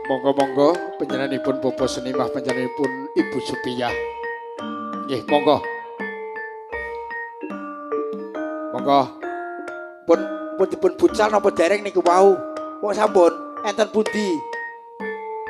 Monggo-monggo panjenenganipun Bapak Senimah, panjenenganipun Ibu Supiyah. Nggih, monggo. Monggo. Pun pun dipun bucal napa dereng niku wau? Kok sampun enten pundi?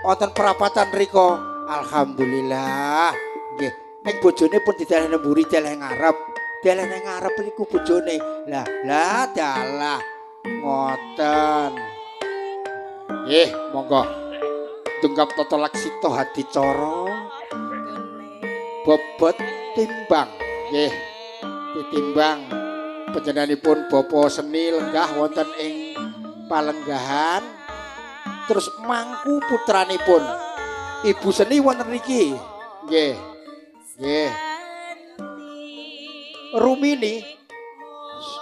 Wonten perapatan riko. Alhamdulillah. Nggih, ning bojone pun dideleh mburi, deleh ngarep. Deleh nang ngarep niku bojone. Lah, lah dalah. Ngoten. Nggih, monggo. Tunggap tata laksita hadicara bobot timbang. Nggih, ditimbang panjenenganipun Bapak Seni lenggah wonten ing palenggahan, terus mangku putranipun Ibu Seni wonten mriki. Nggih. Nggih. Rumini.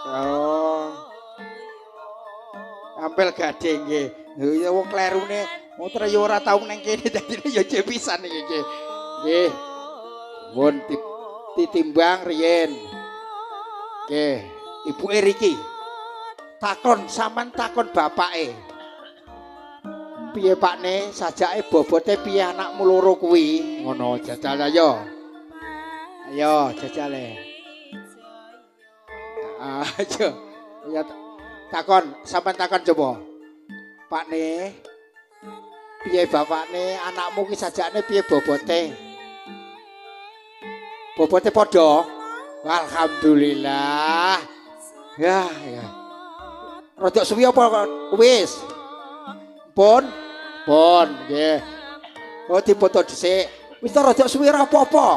Oh. Ampel gading nggih. Lha ya wong klerune muter ya ora tau nang kene dadine ya jek pisan iki nggih. Nggih. Mun ditimbang riyen. Nggih, ibuke riki. Takon sampean takon bapake. Piye Pakne, sajake bobote piye anakmu loro kuwi? Ngono jajal ayo. Ayo jajale. Ayo. Ya takon, sampean takon coba. Pakne, piye bapakne anakmu ki sajakne piye bobote? Bobote padha. Alhamdulillah. Ya, ya. Rodok suwi apa wis? Pun, pun nggih. Oh dipoto dhisik. Wis ta rodok suwi ora apa-apa.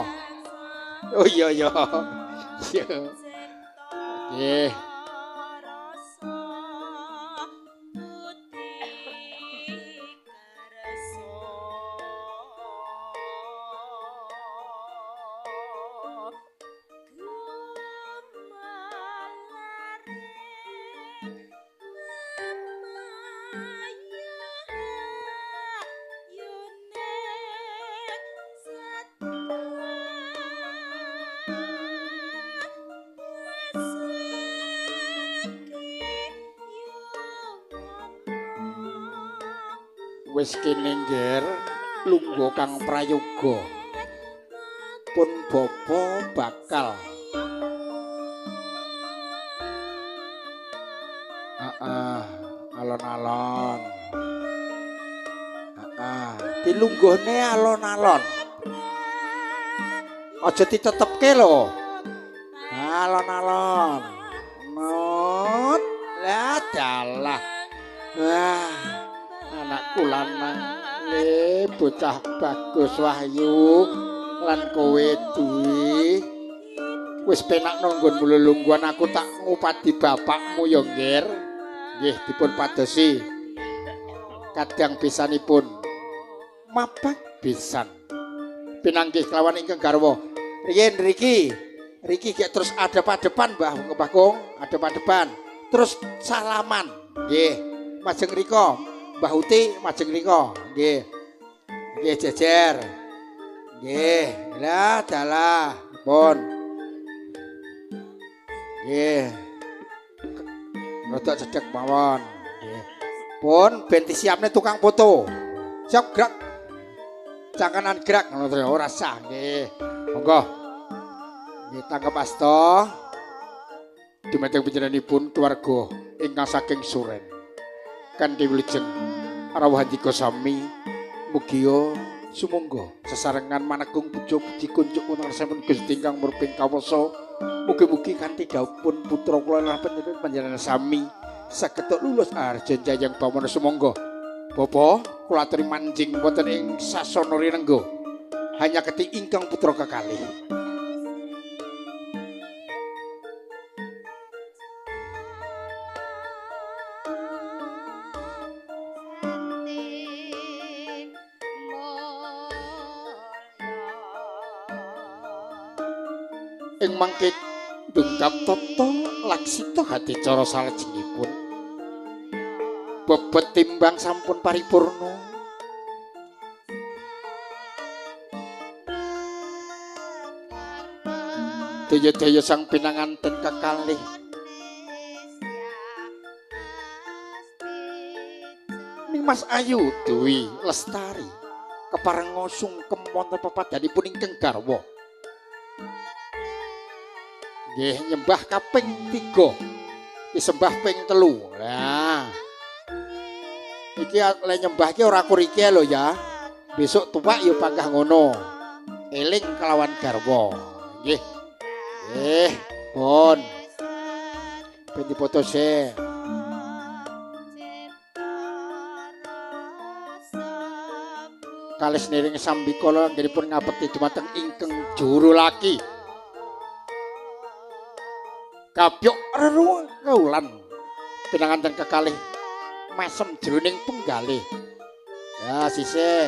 Oh iya iya. Iya. Nggih. Wis kene ngger lungguh kang prayoga pun bapa bakal alon-alon dilungguhne alon-alon aja ditetepke lho alon-alon not lah dalah wah anakku lanang le bocah bagus Wahyu lan kowe duwe wis penak nggon lelungguhan aku tak ngupadi bapakmu ya ngger. Nggih dipun padosi kadang pisanipun mabak pisan pinanggih kelawan ingkang garwa riyen riki riki gek terus adep-adepan Mbah Mbah Kung adep-adepan terus salaman nggih majeng rika Mbah Uti majeng rika nggih nggih jejer nggih lah dalah pun nggih rada cedhek mawon nggih pun ben disiapne tukang foto siap gerak cangkanan gerak ngono to ora sah nggih monggo nggih tangkep asta dumateng panjenenganipun keluarga ingkang saking Suren kanthi wilujeng rawuh handika sami mugia sumangga sesarengan manekung puja puji kunjuk wonten ngarsanipun Gusti ingkang murping kawasa mugi-mugi kanthi dhawuhipun putra kula lan panjenengan sami saged lulus arja jayang bawana sumangga. Bapa kula aturi manjing wonten ing sasana rinengga hanya keti ingkang putra kekalih. Ing mangke dungkap tata laksita hadicara salajengipun bobot timbang sampun paripurna daya-daya sang pinanganten kekalih ning Mas Ayu Dwi Lestari keparenga sungkem wonten pepadhanipun ingkang garwa. Nggih nyembah kaping 3, disembah ping 3. Lah. Iki le nyembah iki ora kur iki lho ya. Besok tuwek ya panggah ngono. Eling kelawan garwa. Nggih. Nggih, pun. Ben dipoto sik. Kalis niring sambikala anggenipun ngapeti dumateng ingkang juru laki. Kapyuk reruwulan pinanganten kekalih mesem jroning penggalih. Ya sisih.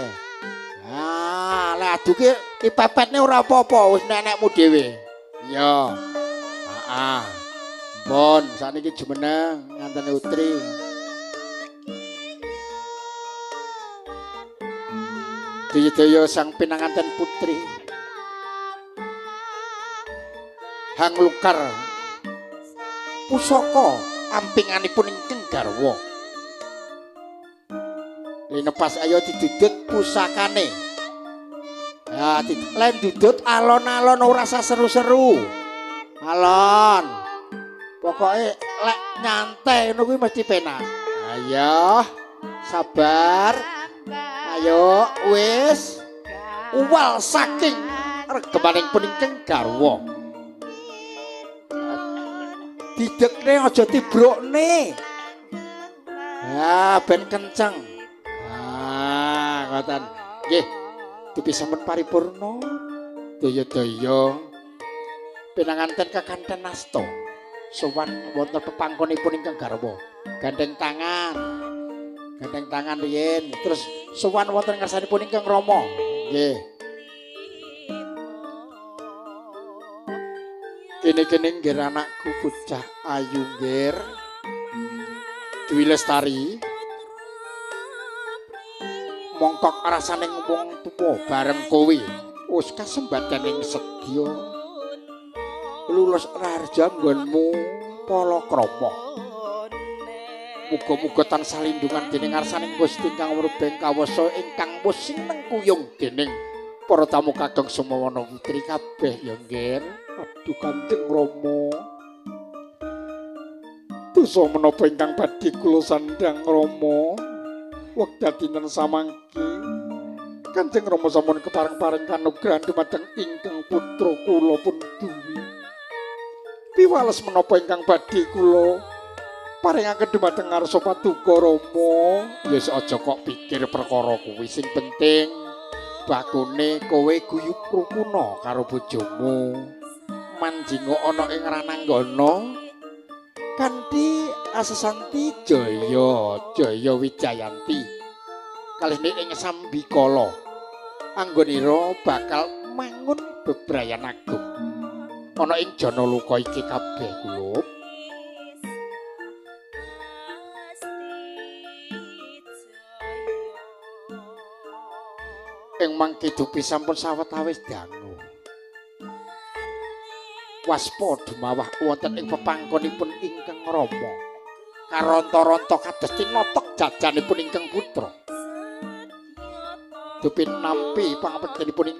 Ah, lek adu ki dipepetne ora apa-apa wis nenekmu dhewe. Iya. Heeh. Pun sakniki jumeneng ngantene utri. Daya-daya sang pinanganten putri hanglukar pusaka ampinganipun ingkang garwa. Linepas ayo didudut pusakane. Ya, len dudut alon-alon ora usah seru-seru. Alon. Pokoke lek nyantai ngono kuwi mesti penak. Ayo, sabar. Ayo wis uwal saking regemaning ingkang garwa. Didekne aja tibrokne. Ya ben kenceng. Ah, ngoten. Nggih, dupi sampun paripurna. Daya-daya pinanganten kakanten asta sowan wonten pepangkonipun ingkang garwa. Gandeng tangan. Gandeng tangan riyin, terus sowan wonten ngarsanipun ingkang Rama. Nggih. Kene-kene nggih anakku bocah ayu nggih. Dwi Lestari. Mongkok rasane wong tuwa bareng kowe. Wis kasembadaning sedya. Lulus raharja nggonmu palakrama. Muga-muga tansah lindungan dening ngarsaning Gusti ingkang murbeng kawasa ingkang wis sinengkuyung dening para tamu kageng Sumawana putri kabeh ya nggih. Aduh Kanjeng Rama. Dosa menapa ingkang badhe kula sandhang Rama? Wekdal dinten samangke Kanjeng Rama sampun kepareng-pareng kanugrahan dumateng ingkang putra kula pun Dwi. Piwales menapa ingkang badhe kula paringaken dumateng ngarsa paduka Rama? Ya aja kok pikir perkara kuwi, sing penting bakune kowe guyub rukuna karo bojomu. Manjinga ana ing rananggana kanthi asesanti jaya jaya wijayanti. Kalih ing sambikala anggonira bakal mangun bebrayan agung ana ing Janaloka iki kabeh kulup. Ing mangke dupi sampun sawetawis dangu. Waspada dumawah wonten ing pepangkonipun ingkang Rama. Karonta-ronta kados tinotok jajanipun ingkang putra. Dupi nampi pangapektenipun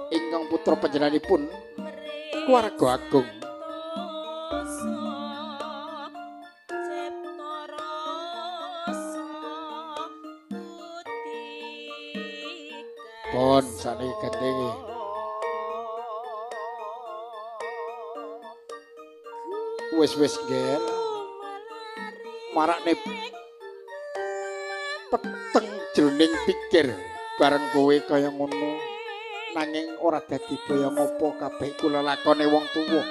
ingkang putra panjenenganipun keluarga agung. Pun sakniki gandeng. Wis-wis nggih. Marakne peteng jroning pikir bareng kowe kaya ngono. Nanging ora dadi baya ngopo kabeh iku lelakone wong tuwa.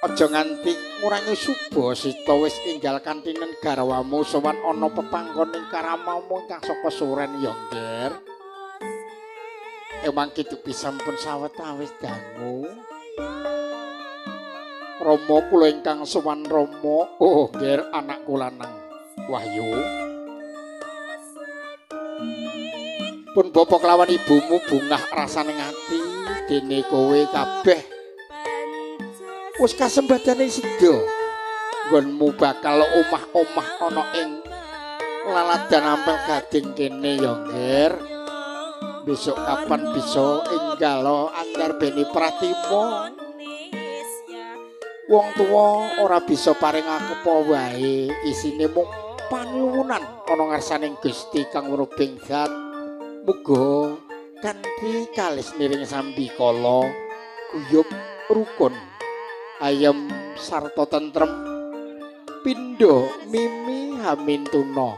Aja nganti ngurangi subasita wis enggal kantinen garwamu sowan ana pepangkoning karamamu ingkang saka suren ya nggih. Emang kitu sampun sawetawis dangu. Rama kula ingkang sowan Rama, oh nggih anakku lanang Wahyu. Pun bapa kelawan ibumu bungah rasane ati dene kowe kabeh wis kasembadane seda. Nggonmu bakal omah-omah ana ing laladan Ampel Gading kene ya, Ngger. Besok kapan bisa enggalo andarbeni pratima. Wong tuwa ora bisa paring apa wae, isine mung panyuwunan ana ngarsaning Gusti kang werubing zat. Muga kanthi kalis niring sambikala guyub rukun ayem sarta tentrem pindha mimi hamintuna.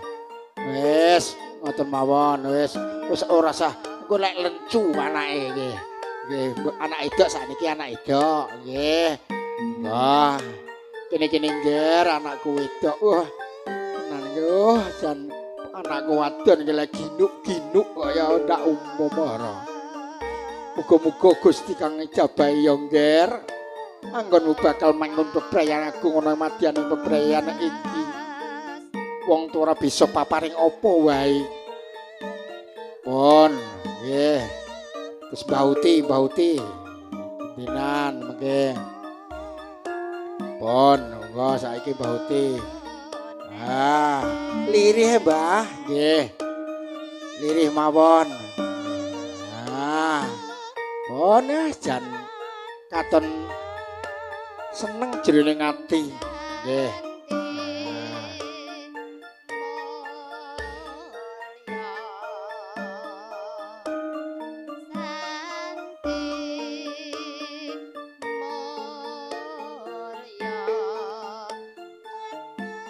Wis ngoten mawon, wis wis ora sah engko lek lencu anake nggih. Nggih, anak wedok sakniki anak wedok nggih. Wah, kene-kene ngger anakku wedok. Wah, tenan yo jan anakku wadon iki lek ginuk-ginuk kaya ndak umum ora. Muga-muga Gusti kang ngijabahi ya ngger. Anggonmu bakal mangun bebrayan agung ana madyaning bebrayan iki. Wong tuwa ora bisa paparing apa wae. Pun, nggih. Terus bauti, bauti. Dinan mengke. Pun, monggo saiki bauti. Ah, lirih Mbah, nggih. Lirih mawon. Ah. Pun jan katon seneng jroning ati. Nggih.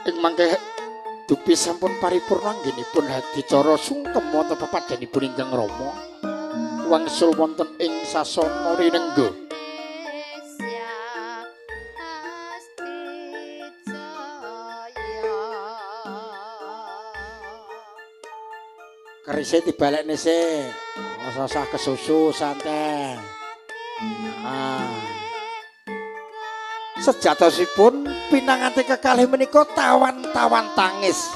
Ing mangke dupi sampun paripurna anggenipun adicara sungkem wonten pepadhanipun ingkang Rama wangsul wonten ing sasana rinengga. Kerise dibalekne sik, ora usah kesusu santai. Ah. Sejatosipun pinanganten kekalih menika tawan-tawan tangis.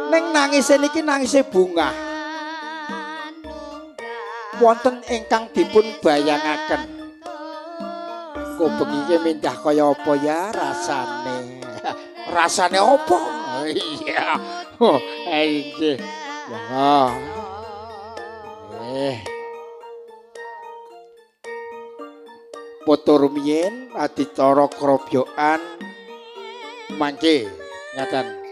Ning nangise niki nangise bungah. Wonten ingkang dipun bayangaken. Engko bengi iki mindah kaya apa ya rasane? Rasane apa? Iya. Oh, nggih. Monggo. Nggih. Foto rumiyin adicara krobyokan mangke ngaten.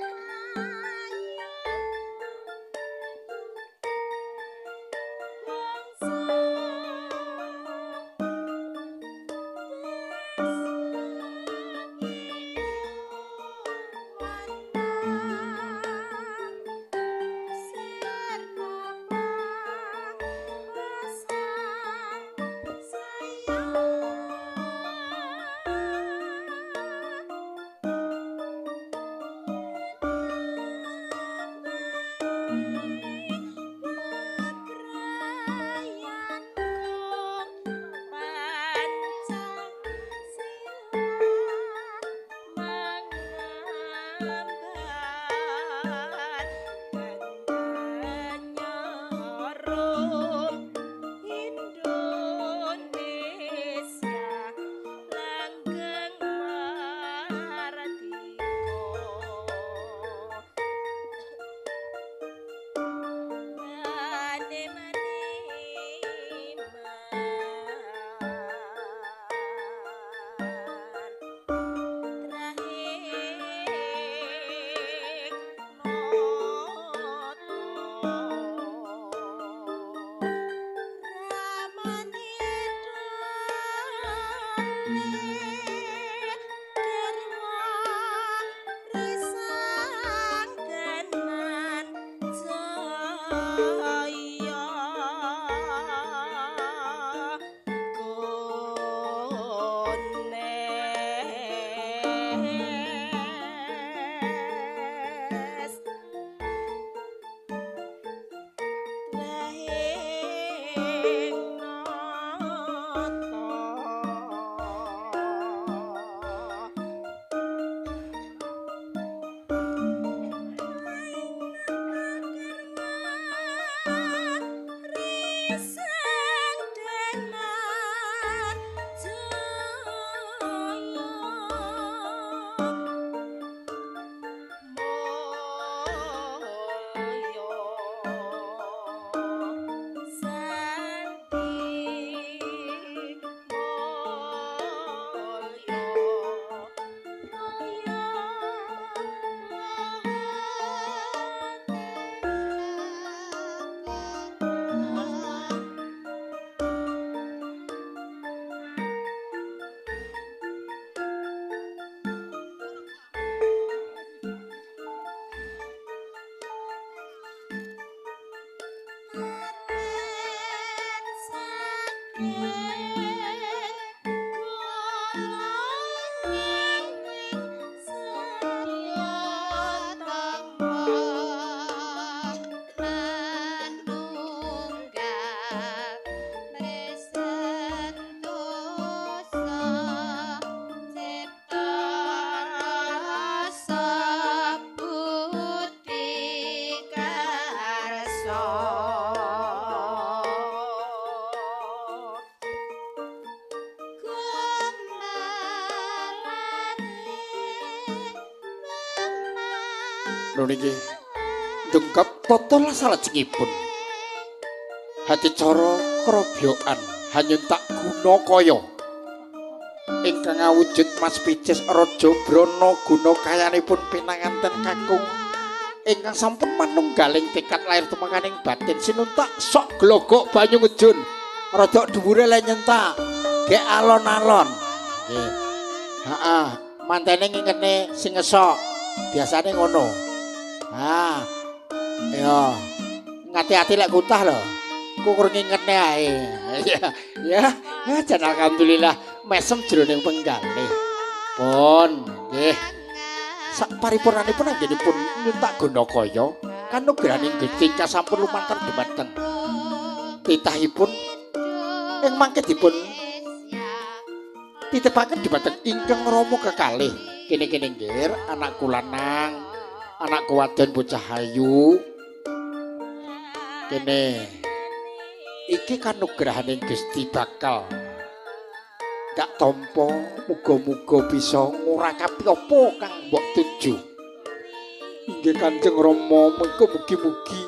Niki dengkap tata salajengipun hati cara krobyokan hanyuntak guna kaya ingkang awujud Mas Picis Raja Brana guna kayanipun pinanganten kakung ingkang sampun manunggaling tekad lair tumekaning batin sinuntak sok glogok banyu ngejun rada dhuwure le nyentak gek alon-alon nggih heeh mantene ngene sing ngesok biasane ngono. Ah, ya, ngati-ati lek kutah lho, kukur ngingetne ae. Ya, ya, jan alhamdulillah mesem jroning penggalih. Pun, nggih. Sak paripurnanipun anggenipun nyuntak Gunakaya kanugrahaning Gusti ingkang sampun lumantar dhumateng titahipun ing mangke dipun titepaken dhumateng ingkang Rama kekalih. Kene-kene nggih anakku lanang, anakku wadon bocah ayu. Kene iki kanugrahaning Gusti bakal gak tampa, muga-muga bisa ngurakapi apa kang mbok tuju. Inggih Kanjeng Rama, muga mugi-mugi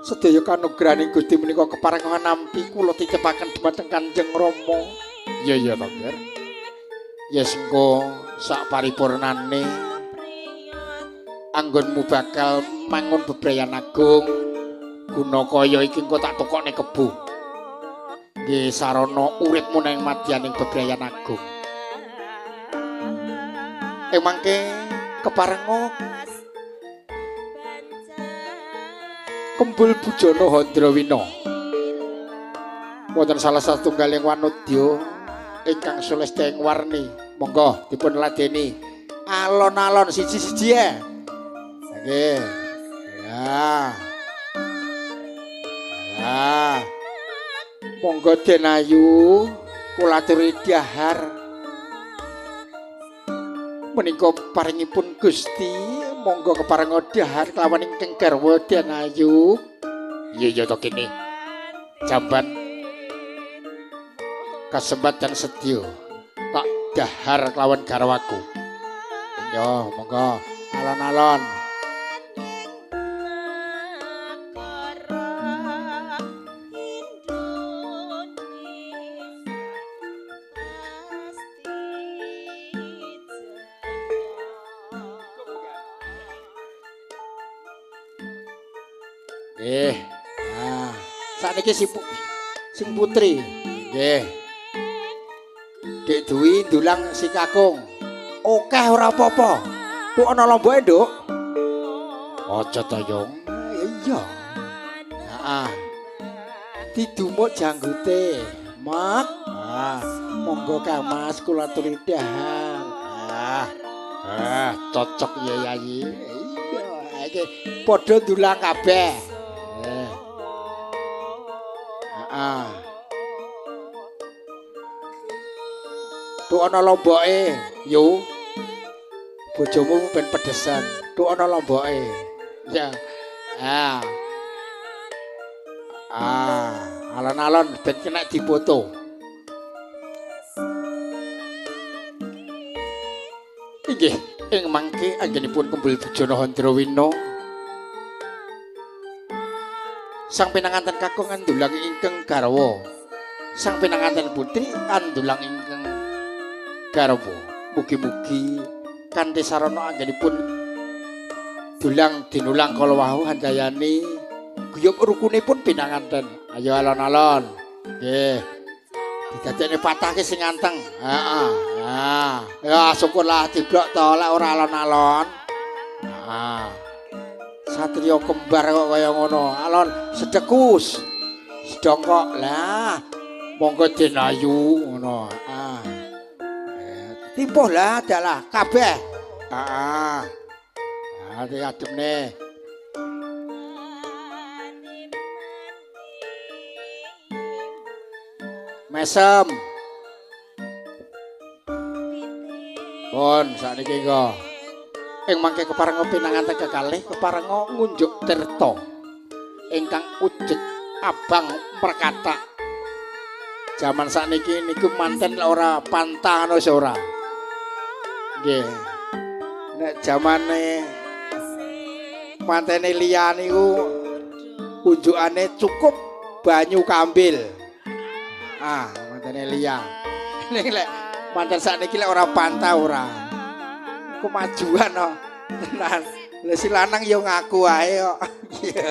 sedaya kanugrahaning Gusti menika keparengan nampi kula titepaken dhumateng Kanjeng Rama. Iya iya to, Ger. Ya sengko sak paripurnane anggonmu bakal mangun bebrayan agung Gunakaya iki engko tak tukokne kebo. Nggih sarana uripmu nang madyaning bebrayan agung. Ing mangke keparenga Kembul Bujana Handrawina wonten salah satunggaling wanodya ingkang sulestya ing warni. Monggo dipun ladeni alon-alon siji-siji ya. Nggih. Ya. Ya. Monggo Den Ayu kula aturi dahar. Menika paringipun Gusti, monggo keparenga dahar kelawan ingkang garwa Den Ayu. Iya iya to kene. Jamban kasempatan sedya tak dahar kelawan garwaku. Yo monggo alon-alon. Nggih. Nah, sakniki sing putri. Nggih. Dik Dwi ndulang si kakung. Akeh ora apa-apa. Tuk ana lomboke, Nduk. Aja to, Yung. Iya. Heeh. Didumuk janggute. Mak. Ah, monggo Kang Mas kula aturi dahar. Ah. Ah, cocok ya Yayi. Iya, iki padha ndulang kabeh. Ah. Tuk ana lomboke, yo. Bojomu ben pedesan. Tuk ana lomboke. Ya. Ah. Ah, alon-alon ben kena dipoto. Inggih, ing mangke anggenipun Kembul Bujana Handrawina sang pinanganten kakung andulang ingkang garwa, sang pinanganten putri andulang ingkang garwa. Mugi-mugi kanthi sarana anggenipun dulang dinulang kala wau handayani guyub rukunipun pinanganten. Ayo alon-alon. Nggih. Didadekne patah ki sing anteng. Heeh. Ah, ya syukurlah diblok to lek ora alon-alon. Heeh. Satria kembar kok kaya ngono. Alon sedekus. Sedongkok. Lah, Monggo den ayu ngono. Ah. Timpuh lah dalah kabeh. Heeh. Ah, ademne. Mesem. Pun sakniki engko. Ing mangke keparenga pinanganten kekalih keparenga ngunjuk tirta ingkang ujud abang perkatak. Jaman sakniki niku manten ora pantang wis ora. Nggih. Nek jamane mantene liya niku unjukane cukup banyu kambil. Ah, mantene liya. Ning lek manten sakniki lek ora pantah ora. Kemajuan no. Tenan. Lah si lanang ya ngaku ae kok. Iya.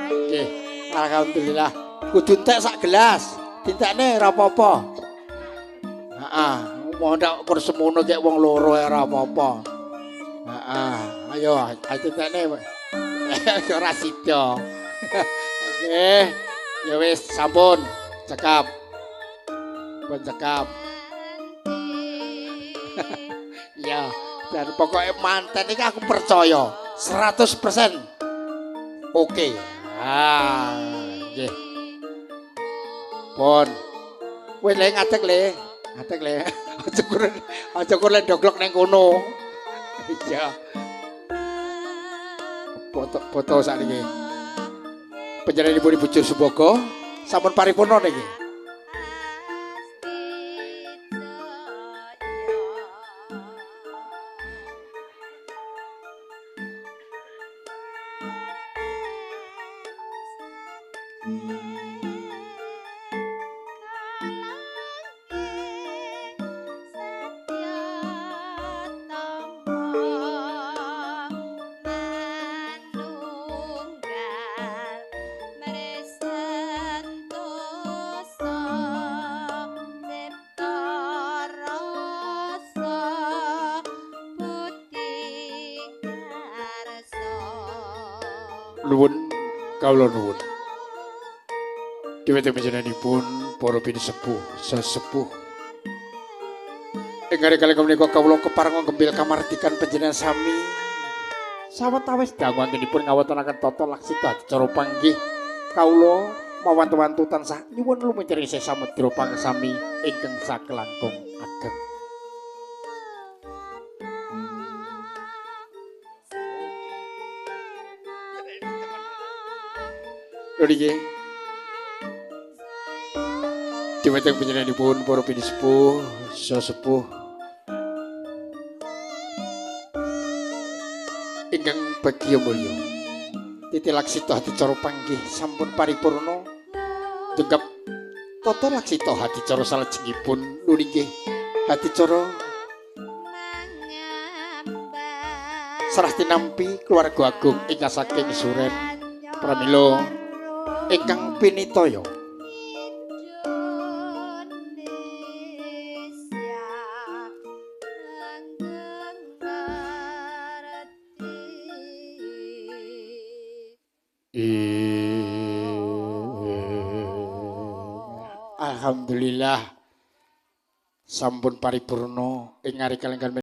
Nggih, alhamdulillah. Kudu entek sak gelas. Dintekne ora apa-apa. Heeh, mau ndak kur semono kek wong loro ora apa-apa. Heeh, ayo dintekne. Ora sida. Nggih. Ya wis sampun, cekap. Pun cekap. Ya, dan pokoknya manten ini aku percaya 100% oke. Ah, nggih. Pun. Wis le ngadeg le, ngadeg le. Aja kur le doglok ning kono. Iya. Foto-foto sakniki. Panjenenganipun Ibu Jur Sumbaga sampun paripurna niki. Nuwun kawula nuwun. Dheweke panjenenganipun para pinisepuh sesepuh. Ing kali menika kawula keparenga gembil kamardikan panjenengan sami. Sawetawis dangu anggenipun ngawontenaken tata laksita adicara panggih kawula mawantu-wantu tansah nyuwun lumantar ing samudra pangesami ingkang sakelangkung ageng. Niki dheweke panjenenganipun para pinisepuh sesepuh ingkang bagya mulya titi laksita adicara panggih sampun paripurna dungkap tata laksita adicara salajengipun nunggih adicara sarah tinampi keluarga agung ingkang saking Suren pramila ingkang pinitaya. Alhamdulillah sampun paripurna ing ari kalenggan.